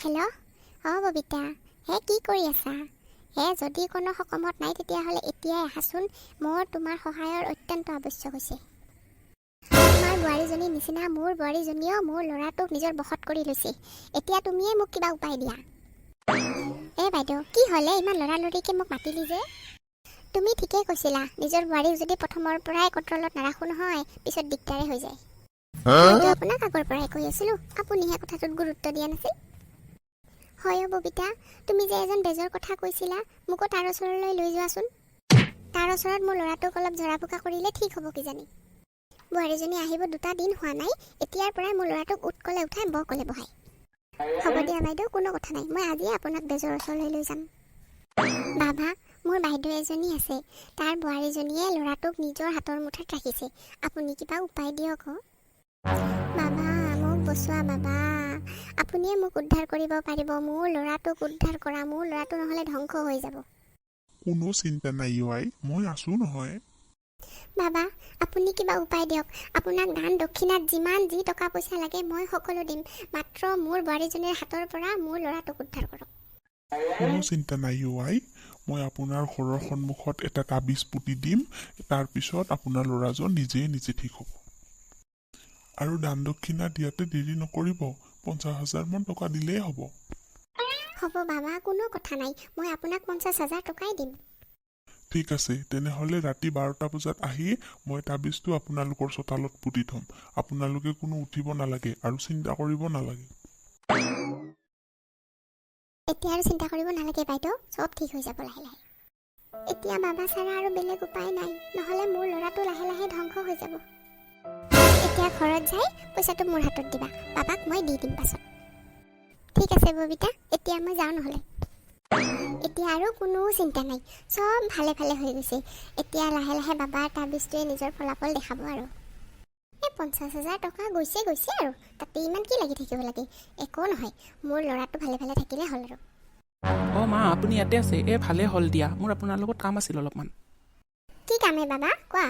Hello', অঁ ববিতা, হে কি কৰি আছা হে? যদি কোনো সকামত নাই, তেতিয়াহ'লে এতিয়াই আহাচোন। মোৰ তোমাৰ সহায়ৰ অত্যন্ত আৱশ্যক হৈছে। তোমাৰ বোৱাৰীজনীৰ নিচিনা মোৰ বোৱাৰীজনীয়েও মোৰ ল'ৰাটোক নিজৰ বশত কৰি লৈছে। এতিয়া তুমিয়ে মোক কিবা উপায় দিয়া। এ বাইদেউ, কি হ'লে ইমান লৰালৰিকৈ মোক মাতিলি যে? তুমি ঠিকেই কৈছিলা, নিজৰ বোৱাৰীক যদি প্ৰথমৰ পৰাই কণ্ট্ৰলত নাৰাখোঁ নহয়, পিছত দিগদাৰে হৈ যায়। মইতো আপোনাক আগৰ পৰাই কৈ আছিলোঁ, আপুনিহে কথাটোত গুৰুত্ব দিয়া নাছিল। হয় অ' ববিতা, তুমি যে এজন বেজৰ কথা কৈছিলা, মোকো তাৰ ওচৰলৈ লৈ যোৱাচোন। তাৰ ওচৰত মোৰ ল'ৰাটোক অলপ জৰা ফুকা কৰিলে ঠিক হ'ব কিজানি। বোৱাৰীজনী আহিব দুটা দিন হোৱা নাই, এতিয়াৰ পৰাই মোৰ ল'ৰাটোক উঠ ক'লে উঠাই, বহ ক'লে বহাই। হ'ব দিয়া বাইদেউ, কোনো কথা নাই, মই আজিয়ে আপোনাক বেজৰ ওচৰলৈ লৈ যাম। বাবা, মোৰ বাইদেউ এজনী আছে, তাৰ বোৱাৰীজনীয়ে ল'ৰাটোক নিজৰ হাতৰ মুঠাত ৰাখিছে। আপুনি কিবা উপায় দিয়ক অ'। বাবা, মোক বচোৱা বাবা, আপুনিয়ে মোক উদ্ধাৰ কৰিব পাৰিব। মোৰ ল'ৰাটোক উদ্ধাৰ কৰা, মোৰ ল'ৰাটো নহ'লে ধ্বংস হৈ যাব। কোনো চিন্তা নাই অ' আই, মই আছো নহয়। বাবা, আপুনি কিবা উপায় দিয়ক। আপোনাক দান দক্ষিণাত যিমান যি টকা পইচা লাগে, মই সকলো দিম। মাত্ৰ মোৰ বোৱাৰীজনীৰ হাতৰ পৰা মোৰ ল'ৰাটোক উদ্ধাৰ কৰক। কোনো চিন্তা নাই অ' আই, মই আপোনাৰ ঘৰৰ সন্মুখত এটা তাবিজ পুতি দিম। তাৰপিছত আপোনাৰ ল'ৰাজন নিজে নিজে ঠিক হ'ব। আৰু দান দক্ষিণা দিয়াতে দেৰি নকৰিব, 50,000মান টকা দিলেই হ'ব। হ'ব বাবা, কোনো কথা নাই, মই আপোনাক 50,000 টকাই দিম। ঠিক আছে, তেনেহ'লে ৰাতি 12টা বজাত আহি মই তাবিজটো আপোনালোকৰ চোতালত পুতি থ'ম। আপোনালোকে কোনো উঠিব নালাগে আৰু চিন্তা কৰিব নালাগে। এতিয়া আৰু চিন্তা কৰিব নালাগে বাইদেউ, চব ঠিক হৈ যাব লাহে লাহে। এতিয়া বাবা ছাড়া আৰু বেলেগ উপায় নাই, নহ'লে মোৰ ল'ৰাটো লাহে লাহে ধ্বংস হৈ যাব। এতিয়া ঘৰত যাই পইচাটো মোৰ হাতত দিবা, বাবাক মই দি দিম পাছত। ঠিক আছে ববিতা, এতিয়া মই যাওঁ নহ'লে। এতিয়া আৰু কোনো চিন্তা নাই, চব ভালে ভালে হৈ গৈছে। এতিয়া লাহে লাহে বাবাৰ তাবিজটোৱে নিজৰ ফলাফল দেখাব। আৰু এই 50,000 টকা গৈছে গৈছে আৰু, তাতে ইমান কি লাগি থাকিব লাগে? একো নহয়, মোৰ ল'ৰাটো ভালে ভালে থাকিলে হ'ল আৰু। অঁ মা, আপুনি ইয়াতে আছে? এই ভালেই হ'ল দিয়া, মোৰ আপোনাৰ লগত কাম আছিল অলপমান। কি কামে বাবা, কোৱা।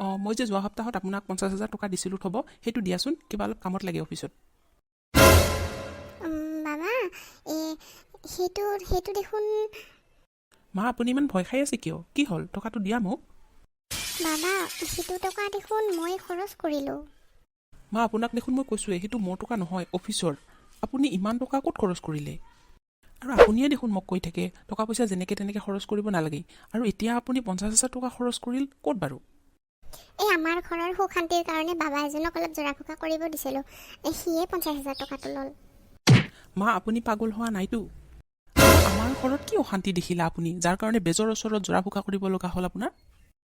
অঁ, মই যে যোৱা সপ্তাহত আপোনাক 50,000 টকা দিছিলোঁ থ'ব, সেইটো দিয়াচোন, কিবা অলপ কামত লাগে অফিচত। বাবা, এই সেইটো দেখোন। মা, আপুনি ইমান ভয় খাই আছে কিয়? কি হ'ল? টকাটো দিয়া মোক। বাবা, সেইটো টকা দেখোন মই খৰচ কৰিলোঁ। মা, আপোনাক দেখোন মই কৈছোঁৱেই, সেইটো মোৰ টকা নহয়, অফিচৰ। আপুনি ইমান টকা ক'ত খৰচ কৰিলে? আৰু আপুনিয়ে দেখোন মোক কৈ থাকে, টকা পইচা যেনেকৈ তেনেকৈ খৰচ কৰিব নালাগে। আৰু এতিয়া আপুনি 50,000 টকা খৰচ কৰিল ক'ত বাৰু? এই আমাৰ ঘৰৰ সুখ শান্তিৰ কাৰণে বাবা এজনক অলপ জৰা ফুকা কৰিব দিছিলোঁ, এই সিয়ে 50,000 টকাটো ল'ল। মা, আপুনি পাগল হোৱা নাইতো? আৰু আমাৰ ঘৰত কি অশান্তি দেখিলা আপুনি, যাৰ কাৰণে বেজৰ ওচৰত জৰা ফুকা কৰিব লগা হ'ল আপোনাৰ?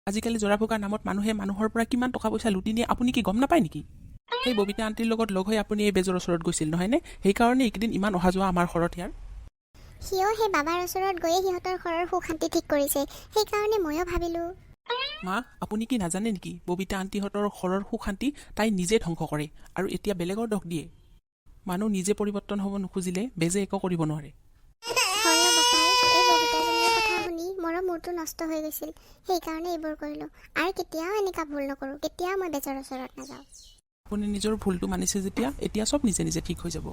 আজিকালি জৰা ফুকাৰ নামত মানুহে মানুহৰ পৰা কিমান টকা পইচা লুটি নিয়ে, আপুনি কি গম নাপায় নেকি? সেই ববিতা আণ্টিৰ লগত লগ হৈ আপুনি এই বেজৰ ওচৰত গৈছিল নহয়নে? সেইকাৰণে এইকেইদিন ইমান অহা যোৱা আমাৰ ঘৰত ইয়াৰ। সিও সেই বাবাৰ ওচৰত গৈয়ে সিহঁতৰ ঘৰৰ সুখ শান্তি ঠিক কৰিছে, সেইকাৰণে ময়ো ভাবিলোঁ। মা, আপুনি কি নাজানে নেকি, ববিতা আণ্টিহঁতৰ ঘৰৰ সুখ শান্তি তাই নিজে ধ্বংস কৰে আৰু এতিয়া বেলেগৰ দোষ দিয়ে। মানুহ নিজে পৰিৱৰ্তন হ'ব নোখোজিলে বেজে একো কৰিব নোৱাৰে। হয় অ' বোপাই, এই ববিতাজনীৰ কথা শুনি মোৰো মূৰটো নষ্ট হৈ গৈছিল, সেইকাৰণে এইবোৰ কৰিলোঁ। আৰু কেতিয়াও এনেকুৱা ভুল নকৰোঁ, কেতিয়াও মই বেজৰ ওচৰত নাযাওঁ। আপুনি নিজৰ ভুলটো মানিছে যেতিয়া, এতিয়া চব নিজে নিজে ঠিক হৈ যাব।